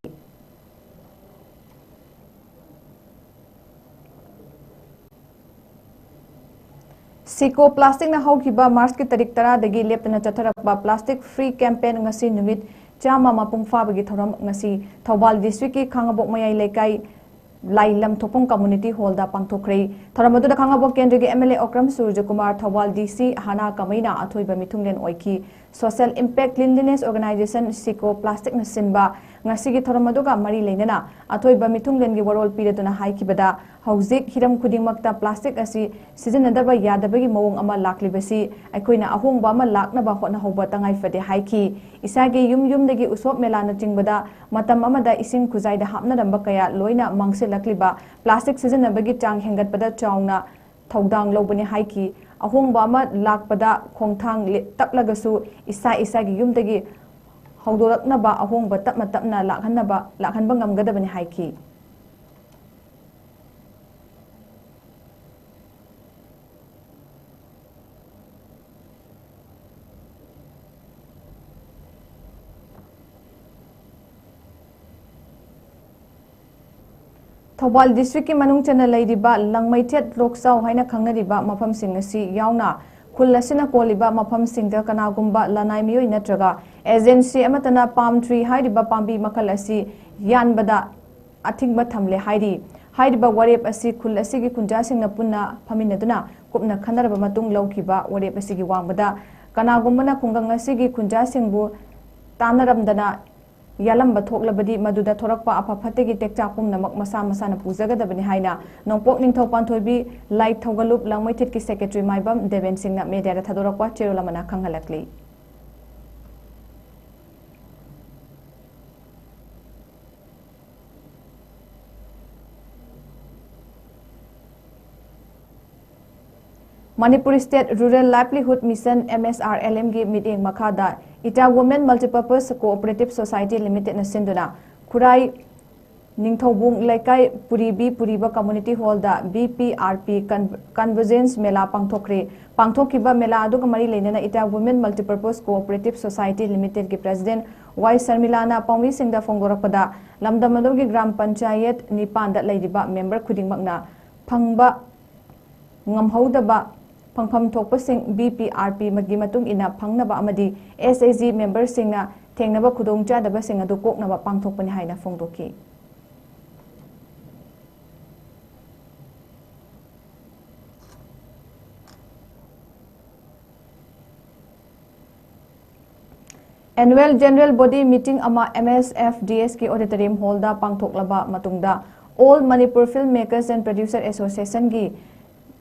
ꯁꯤꯀꯣ ꯄ꯭ꯂꯥꯁꯇꯤꯛꯅ ꯍꯧꯈꯤꯕ ꯃꯥꯔꯆꯀꯤ ꯇꯥꯔꯤꯛ ꯇꯔꯥꯗꯒꯤ ꯂꯦꯞꯇꯅ ꯆꯠꯊꯔꯛꯄ plastic free campaign ꯉꯁꯤ ꯅꯨꯃꯤꯠ ꯆꯥꯝꯃ ꯃꯄꯨꯡ ꯐꯥꯕꯒꯤ ꯊꯧꯔꯝ ꯉꯁꯤ ꯊꯧꯕꯥꯜ districtꯀꯤ ꯈꯥꯡꯉꯕꯣꯛ ꯃꯌꯥꯏ ꯂꯩꯀꯥꯏ ꯂꯥꯏꯂꯝ ꯊꯣꯛꯐꯝ community hallꯗ ꯄꯥꯡꯊꯣꯛꯈ꯭ꯔꯦ꯫ ꯊꯧꯔꯝ ꯑꯗꯨꯗ ꯈꯥꯡꯉꯕꯣꯛ ꯀꯦꯟꯗ꯭ꯔꯒꯤ M L A Okram ꯁꯨꯔꯖꯀꯨꯃꯥꯔ, Thoubal D C ꯍꯥꯅꯥ ꯀꯃꯩꯅ ꯑꯊꯣꯏꯕ ꯃꯤꯊꯨꯡꯂꯦꯟ ꯑꯣꯏꯈꯤ꯫ Social Impact Cleanliness Organization, ꯁꯤꯀꯣ ꯄ꯭ꯂꯥꯁꯇꯤꯛꯅ ꯁꯤꯟꯕ ꯉꯁꯤꯒꯤ ꯊꯧꯔꯝ ꯑꯗꯨꯒ ꯃꯔꯤ ꯂꯩꯅꯅ ꯑꯊꯣꯏꯕ ꯃꯤꯊꯨꯡꯂꯦꯟꯒꯤ ꯋꯥꯔꯣꯜ ꯄꯤꯔꯗꯨꯅ ꯍꯥꯏꯈꯤꯕꯗ, ꯍꯧꯖꯤꯛ ꯍꯤꯔꯝ ꯈꯨꯗꯤꯡꯃꯛꯇ ꯄ꯭ꯂꯥꯁꯇꯤꯛ ꯑꯁꯤ ꯁꯤꯖꯤꯟꯅꯗꯕ ꯌꯥꯗꯕꯒꯤ ꯃꯑꯣꯡ ꯑꯃ ꯂꯥꯛꯂꯤꯕꯁꯤ ꯑꯩꯈꯣꯏꯅ ꯑꯍꯣꯡꯕ ꯑꯃ ꯂꯥꯛꯅꯕ ꯍꯣꯠꯅꯍꯧꯕ ꯇꯉꯥꯏ ꯐꯗꯦ ꯍꯥꯏꯈꯤ꯫ ꯏꯁꯥꯒꯤ ꯌꯨꯝ ꯌꯨꯝꯗꯒꯤ ꯎꯁꯣꯞ ꯃꯦꯂꯥꯅꯆꯤꯡꯕꯗ ꯃꯇꯝ ꯑꯃꯗ ꯏꯁꯤꯡ ꯈꯨꯖꯥꯏꯗ ꯍꯥꯞꯅꯔꯝꯕ ꯀꯌꯥ ꯂꯣꯏꯅ ꯃꯥꯡꯁꯤꯜꯂꯛꯂꯤꯕ ꯄ꯭ꯂꯥꯁꯇꯤꯛ ꯁꯤꯖꯤꯟꯅꯕꯒꯤ ꯆꯥꯡ ꯍꯦꯟꯒꯠꯄꯗ ꯆꯥꯎꯅ ꯊꯧꯗꯥꯡ ꯂꯧꯕꯅꯤ ꯍꯥꯏꯈꯤ꯫ ꯑꯍꯣꯡꯕ ꯑꯃ ꯂꯥꯛꯄꯗ ꯈꯣꯡꯊꯥꯡ ꯂꯦ-, ꯇꯞꯂꯒꯁꯨ ꯏꯁꯥ ꯏꯁꯥꯒꯤ ꯌꯨꯝꯗꯒꯤ ꯍꯧꯗꯣꯔꯛꯅꯕ ꯑꯍꯣꯡꯕ ꯇꯞꯅ ꯇꯞꯅ ꯂꯥꯛꯍꯟꯅꯕ, ꯂꯥꯛꯍꯟꯕ ꯉꯝꯒꯗꯕꯅꯤ ꯍꯥꯏꯈꯤ꯫ ꯊꯧꯕꯥꯜ ꯗꯤꯁꯇ꯭ꯔꯤꯛꯀꯤ ꯃꯅꯨꯡ ꯆꯟꯅ ꯂꯩꯔꯤꯕ ꯂꯪꯃꯩꯊꯦꯠ, ꯂꯣꯛꯆꯥꯎ ꯍꯥꯏꯅ ꯈꯪꯅꯔꯤꯕ ꯃꯐꯝꯁꯤꯡ ꯑꯁꯤ ꯌꯥꯎꯅ ꯈꯨꯜ ꯑꯁꯤꯅ ꯀꯣꯜꯂꯤꯕ ꯃꯐꯝꯁꯤꯡꯗ ꯀꯅꯥꯒꯨꯝꯕ ꯂꯅꯥꯏ ꯃꯤꯑꯣꯏ ꯅꯠꯇ꯭ꯔꯒ ꯑꯦꯖꯦꯟꯁꯤ ꯑꯃꯠꯇꯅ ꯄꯥꯝ ꯇ꯭ꯔꯤ ꯍꯥꯏꯔꯤꯕ ꯄꯥꯝꯕꯤ ꯃꯈꯜ ꯑꯁꯤ ꯌꯥꯟꯕꯗ ꯑꯊꯤꯡꯕ ꯊꯝꯂꯦ ꯍꯥꯏꯔꯤ꯫ ꯍꯥꯏꯔꯤꯕ ꯋꯥꯔꯦꯞ ꯑꯁꯤ ꯈꯨꯜ ꯑꯁꯤꯒꯤ ꯈꯨꯟꯖꯥꯁꯤꯡꯅ ꯄꯨꯟꯅ ꯐꯝꯃꯤꯟꯅꯗꯨꯅ ꯀꯨꯞꯅ ꯈꯟꯅꯔꯕ ꯃꯇꯨꯡ ꯂꯧꯈꯤꯕ ꯋꯥꯔꯦꯞ ꯑꯁꯤꯒꯤ ꯋꯥꯡꯃꯗ ꯀꯅꯥꯒꯨꯝꯕꯅ ꯈꯨꯡꯒꯪ ꯑꯁꯤꯒꯤ ꯈꯨꯟꯖꯥꯁꯤꯡꯕꯨ ꯇꯥꯟꯅꯔꯝꯗꯅ ꯌꯥꯜꯂꯝꯕ ꯊꯣꯛꯂꯕꯗꯤ, ꯃꯗꯨꯗ ꯊꯣꯔꯛꯄ ꯑꯐ ꯐꯠꯇꯒꯤ ꯇꯦꯛꯆꯥꯛ ꯄꯨꯝꯅꯃꯛ ꯃꯁꯥ ꯃꯁꯥꯅ ꯄꯨꯖꯒꯗꯕꯅꯤ ꯍꯥꯏꯅ ꯅꯣꯡꯄꯣꯛ ꯅꯤꯡꯊꯧ ꯄꯥꯟꯊꯣꯏꯕꯤ ꯂꯥꯏ ꯊꯧꯒꯜꯂꯨꯞ ꯂꯪꯃꯩꯊꯦꯠꯀꯤ ꯁꯦꯀ꯭ꯔꯦꯇꯔꯤ ꯃꯥꯏꯕꯝ ꯗꯦꯕꯦꯟ ꯁꯤꯡꯅ ꯃꯦꯗꯤꯌꯥꯗ ꯊꯥꯗꯣꯔꯛꯄ ꯆꯦꯔꯣꯜ ꯑꯃꯅ ꯈꯪꯍꯜꯂꯛꯂꯤ꯫ Manipur State Rural Livelihood Mission, M S R L M ꯒꯤ ꯃꯤꯠꯌꯦꯡ ꯃꯈꯥꯗ ꯏꯇꯥ Women Multipurpose Cooperative Society Limited ꯅ ꯁꯤꯟꯗꯨꯅ ꯈꯨꯔꯥꯏ ꯅꯤꯡꯊꯧꯕꯨꯡ ꯂꯩꯀꯥꯏ ꯄꯨꯔꯤꯕꯤ ꯄꯨꯔꯤꯕ Community Hall ꯗ B P R P Con-, Convergence ꯃꯦꯂꯥ ꯄꯥꯡꯊꯣꯛꯈ꯭ꯔꯦ꯫ ꯄꯥꯡꯊꯣꯛꯈꯤꯕ ꯃꯦꯂꯥ ꯑꯗꯨꯒ ꯃꯔꯤ ꯂꯩꯅꯅ ꯏꯇꯥ Women Multipurpose Cooperative Society Limited ꯀꯤ President ꯋꯥꯏ ꯁꯔꯃꯤꯂꯥꯅ ꯄꯥꯎꯃꯤꯁꯤꯡꯗ ꯐꯣꯡꯗꯣꯔꯛꯄꯗ, ꯂꯝꯗꯝ ꯑꯗꯨꯒꯤ ꯒ꯭ꯔꯥꯝ ꯄꯟꯆꯥꯌꯠ ꯅꯤꯄꯥꯟꯗ ꯂꯩꯔꯤꯕ member ꯈꯨꯗꯤꯡꯃꯛꯅ ꯐꯪꯕ ꯉꯝꯍꯧꯗꯕ ꯐꯪꯐꯝ ꯊꯣꯛꯄꯁꯤꯡ B P R P ꯒꯤ ꯃꯇꯨꯡ ꯏꯟꯅ ꯐꯪꯅꯕ ꯑꯃꯗꯤ S H G member ꯁꯤꯡꯅ ꯊꯦꯡꯅꯕ ꯈꯨꯗꯣꯡꯆꯥꯗꯕꯁꯤꯡ ꯑꯗꯨ ꯀꯣꯛꯅꯕ ꯄꯥꯡꯊꯣꯛꯄꯅꯤ ꯍꯥꯏꯅ ꯐꯣꯡꯗꯣꯛꯈꯤ꯫ Annual General Body Meeting ꯑꯃ M S F D S ꯀꯤ Auditorium Hall ꯗ ꯄꯥꯡꯊꯣꯛꯂꯕ ꯃꯇꯨꯡꯗ, All Manipur Film Makers and Producer Association ꯒꯤ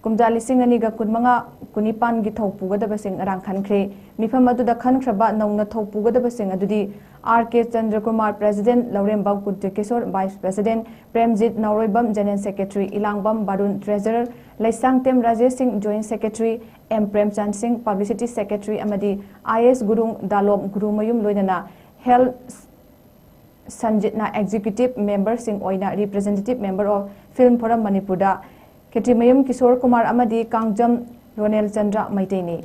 ꯀꯨꯝꯖꯥ ꯂꯤꯁꯤꯡ ꯑꯅꯤꯒ ꯀꯨꯟꯃꯉꯥ ꯀꯨꯟꯅꯤꯄꯥꯟꯒꯤ ꯊꯧ ꯄꯨꯒꯗꯕꯁꯤꯡ ꯉꯔꯥꯡ ꯈꯟꯈ꯭ꯔꯦ꯫ ꯃꯤꯐꯝ ꯑꯗꯨꯗ ꯈꯟꯈ꯭ꯔꯕ ꯅꯧꯅ ꯊꯧ ꯄꯨꯒꯗꯕꯁꯤꯡ ꯑꯗꯨꯗꯤ, R K Chandrakumar, President, ꯂꯧꯔꯦꯝꯕꯝ ꯀꯨꯟꯇꯀꯤꯁꯣꯔ, Vice President, Premjit ꯅꯥꯎꯔꯣꯏꯕꯝ, General Secretary, ꯏꯂꯥꯡꯕꯝ ꯕꯥꯔꯨꯟ, Treasurer, Leishangthem Rajesh ꯁꯤꯡ, Joint Secretary, M ꯄ꯭ꯔꯦꯝꯆꯥꯟ ꯁꯤꯡ, Publicity Secretary, ꯑꯃꯗꯤ I A S Gurung ꯗꯥꯂꯣꯝ Gurumayum, ꯂꯣꯏꯅꯅ ꯍꯦꯜ ꯁꯟꯖꯤꯠꯅ Executive Member ꯁꯤꯡ ꯑꯣꯏꯅ Representative Member of Film Forum ꯃꯅꯤꯄꯨꯔꯗ ꯈꯦꯇ꯭ꯔꯤꯃꯌꯨꯝ ꯀꯤꯁꯣꯔ ꯀꯨꯃꯥꯔ ꯑꯃꯗꯤ Kangjam Ronel Chandra ꯃꯩꯇꯩꯅꯤ꯫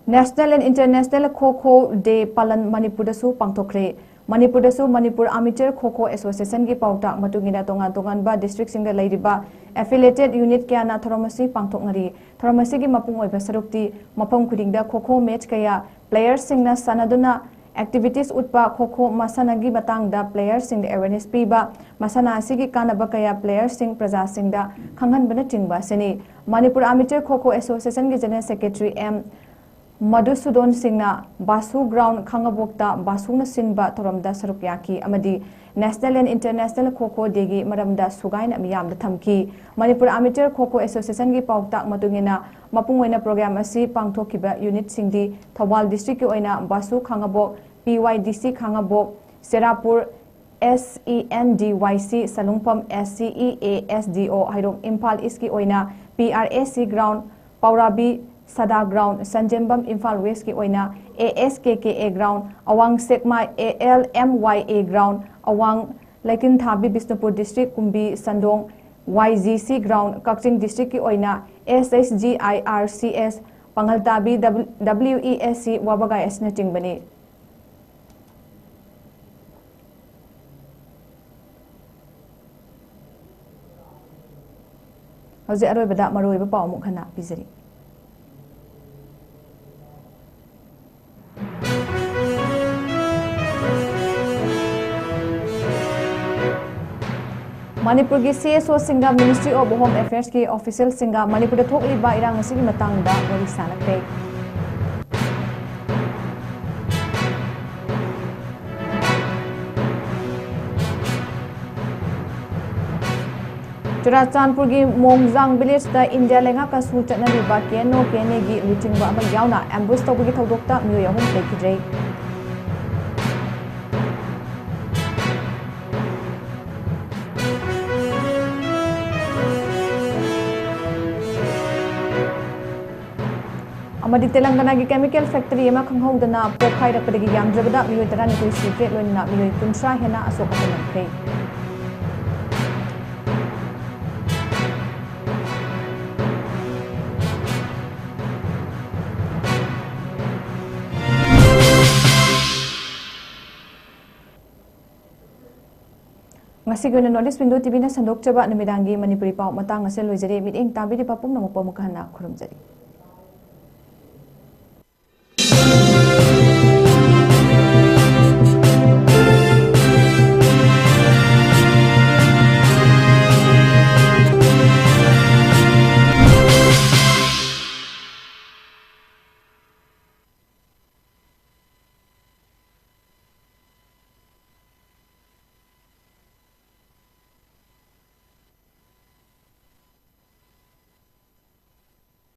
National and International Kho Kho Day ꯄꯥꯂꯟ ꯃꯅꯤꯄꯨꯔꯗꯁꯨ ꯄꯥꯡꯊꯣꯛꯈ꯭ꯔꯦ꯫ ꯃꯅꯤꯄꯨꯔꯗꯁꯨ ꯃꯅꯤꯄꯨꯔ ꯑꯥꯔꯃꯤꯆꯔ ꯈꯣ ꯈꯣ ꯑꯦꯁꯣꯁꯤꯌꯦꯁꯟꯒꯤ ꯄꯥꯎꯇꯥꯛ ꯃꯇꯨꯡ ꯏꯟꯅ ꯇꯣꯉꯥꯟ ꯇꯣꯉꯥꯟꯕ ꯗꯤꯁꯇ꯭ꯔꯤꯛꯁꯤꯡꯗ ꯂꯩꯔꯤꯕ affiliated unit ꯀꯌꯥꯅ ꯊꯧꯔꯝ ꯑꯁꯤ ꯄꯥꯡꯊꯣꯛꯅꯔꯤ꯫ ꯊꯧꯔꯝ ꯑꯁꯤꯒꯤ ꯃꯄꯨꯡ ꯑꯣꯏꯕ ꯁꯔꯨꯛꯇꯤ ꯃꯐꯝ ꯈꯨꯗꯤꯡꯗ ꯈꯣ ꯈꯣ ꯃꯦꯠꯆ ꯀꯌꯥ ꯄ꯭ꯂꯦꯌꯔꯁꯤꯡꯅ ꯁꯥꯟꯅꯗꯨꯅ activities ꯎꯠꯄ, ꯈꯣ ꯈꯣ ꯃꯁꯥꯟꯅꯒꯤ ꯃꯇꯥꯡꯗ ꯄ꯭ꯂꯦꯌꯔꯁꯤꯡꯗ awareness ꯄꯤꯕ, ꯃꯁꯥꯟꯅ ꯑꯁꯤꯒꯤ ꯀꯥꯟꯅꯕ ꯀꯌꯥ ꯄ꯭ꯂꯦꯌꯔꯁꯤꯡ ꯄ꯭ꯔꯖꯥꯁꯤꯡꯗ ꯈꯪꯍꯟꯕꯅꯆꯤꯡꯕ ꯑꯁꯤꯅꯤ꯫ ꯃꯅꯤꯄꯨꯔ ꯑꯥꯔꯃꯤꯆꯔ ꯈꯣ ꯈꯣ ꯑꯦꯁꯣꯁꯤꯌꯦꯁꯟꯒꯤ General Secretary M ꯃꯙꯨꯁꯨꯗꯣꯟ ꯁꯤꯡꯅ ꯕꯥꯁꯨ ꯒ꯭ꯔꯥꯎꯟ ꯈꯥꯡꯉꯕꯣꯛꯇ ꯕꯥꯁꯨꯅ ꯁꯤꯟꯕ ꯊꯧꯔꯝꯗ ꯁꯔꯨꯛ ꯌꯥꯈꯤ ꯑꯃꯗꯤ National and International Kho Kho Day ꯒꯤ ꯃꯔꯝꯗ ꯁꯨꯒꯥꯏꯅ ꯃꯤꯌꯥꯝꯗ ꯊꯝꯈꯤ꯫ ꯃꯅꯤꯄꯨꯔ ꯑꯥꯔꯃꯤꯆꯔ ꯈꯣ ꯈꯣ ꯑꯦꯁꯣꯁꯤꯌꯦꯁꯟꯒꯤ ꯄꯥꯎꯇꯥꯛ ꯃꯇꯨꯡ ꯏꯟꯅ ꯃꯄꯨꯡ ꯑꯣꯏꯅ ꯄ꯭ꯔꯣꯒ꯭ꯔꯥꯝ ꯑꯁꯤ ꯄꯥꯡꯊꯣꯛꯈꯤꯕ ꯌꯨꯅꯤꯠꯁꯤꯡꯗꯤ ꯊꯧꯕꯥꯜ ꯗꯤꯁꯇ꯭ꯔꯤꯛꯀꯤ ꯑꯣꯏꯅ ꯕꯥꯁꯨ ꯈꯥꯡꯉꯕꯣꯛ, P Y D C Khangabok, ꯁꯦꯔꯥꯄꯨꯔ, S E N D Y C ꯁꯂꯨꯡꯐꯝ, S C E A S D O ꯍꯩꯔꯣꯛ, ꯏꯝꯐꯥꯜ ꯏꯁꯀꯤ ꯑꯣꯏꯅ P R A C ground, ꯄꯥꯎꯔꯥꯕꯤ ꯁꯗꯥ ꯒ꯭ꯔꯥꯎꯟ, ꯁꯟꯖꯦꯝꯕꯝ ꯏꯝꯐꯥꯜ ꯋꯦꯁꯀꯤ ꯑꯣꯏꯅ A S K K A ground, ꯑꯋꯥꯡ Sekmai A L M Y A ground, ꯑꯋꯥꯡ Leikinthabi Bishnupur district Kumbi Sandong Y G C ground, Kakching ꯗꯤꯁꯇ꯭ꯔꯤꯛꯀꯤ ꯑꯣꯏꯅ S H G I R C S, ꯄꯥꯉꯜꯇꯥꯕꯤ W E S C ꯋꯥꯕꯒꯥꯏ ꯑꯁꯤꯅꯆꯤꯡꯕꯅꯤ꯫ ꯍꯧꯖꯤꯛ ꯑꯔꯣꯏꯕꯗ ꯃꯔꯨꯑꯣꯏꯕ ꯄꯥꯎ ꯑꯃꯨꯛ ꯍꯟꯅ ꯄꯤꯖꯔꯤ꯫ ꯃꯅꯤꯄꯨꯔꯒꯤ C S ꯑꯣꯁꯤꯡꯒ Ministry of Home Affairsꯀꯤ ꯑꯣꯐꯤꯁꯤꯌꯦꯜꯁꯤꯡꯒ ꯃꯅꯤꯄꯨꯔꯗ ꯊꯣꯛꯂꯤꯕ ꯏꯔꯥꯡ ꯑꯁꯤꯒꯤ ꯃꯇꯥꯡꯗ ꯋꯥꯔꯤ ꯁꯥꯟꯅꯈ꯭ꯔꯦ꯫ ꯆꯨꯔꯥꯆꯥꯟꯄꯨꯔꯒꯤ ꯃꯣꯡꯖꯥꯡ ꯚꯤꯂꯦꯖꯇ ꯏꯟꯗꯤꯌꯥ ꯂꯩꯉꯥꯛꯀꯁꯨ ꯆꯠꯅꯔꯤꯕ ꯀꯦ ꯑꯦꯟ ꯑꯣ, ꯀꯦ ꯑꯦꯟ ꯑꯦꯒꯤ ꯂꯨꯆꯤꯡꯕ ꯑꯃ ꯌꯥꯎꯅ ꯑꯦꯝꯕꯨꯁ ꯇꯧꯕꯒꯤ ꯊꯧꯗꯣꯛꯇ ꯃꯤꯑꯣꯏ ꯑꯍꯨꯝ ꯂꯩꯈꯤꯗ꯭ꯔꯦ꯫ ꯑꯃꯗꯤ ꯇꯦꯂꯪꯒꯅꯥꯒꯤ ꯀꯦꯃꯤꯀꯦꯜ ꯐꯦꯛꯇꯔꯤ ꯑꯃ ꯈꯪꯍꯧꯗꯅ ꯄꯣꯈꯥꯏꯔꯛꯄꯗꯒꯤ ꯌꯥꯝꯗ꯭ꯔꯕꯗ ꯃꯤꯑꯣꯏ ꯇꯔꯥꯅꯤꯊꯣꯏ ꯁꯤꯈ꯭ꯔꯦ, ꯂꯣꯏꯅꯅ ꯃꯤꯑꯣꯏ ꯀꯨꯟꯊ꯭ꯔꯥ ꯍꯦꯟꯅ ꯑꯁꯣꯛ ꯑꯄꯟ ꯅꯪꯈ꯭ꯔꯦ꯫ ꯉꯁꯤꯒꯤ ꯑꯣꯏꯅ North East Window ꯇꯤ ꯚꯤꯅ ꯁꯟꯗꯣꯛꯆꯕ ꯅꯨꯃꯤꯗꯥꯡꯒꯤ ꯃꯅꯤꯄꯨꯔꯤ ꯄꯥꯎ ꯃꯇꯥꯡ ꯑꯁꯤꯗ ꯂꯣꯏꯖꯔꯦ꯫ ꯃꯤꯠꯌꯦꯡ ꯇꯥꯕꯤꯔꯤꯕ ꯄꯨꯝꯅꯃꯛꯄꯨ ꯑꯃꯨꯛ ꯍꯟꯅ ꯈꯨꯔꯨꯝꯖꯔꯤ꯫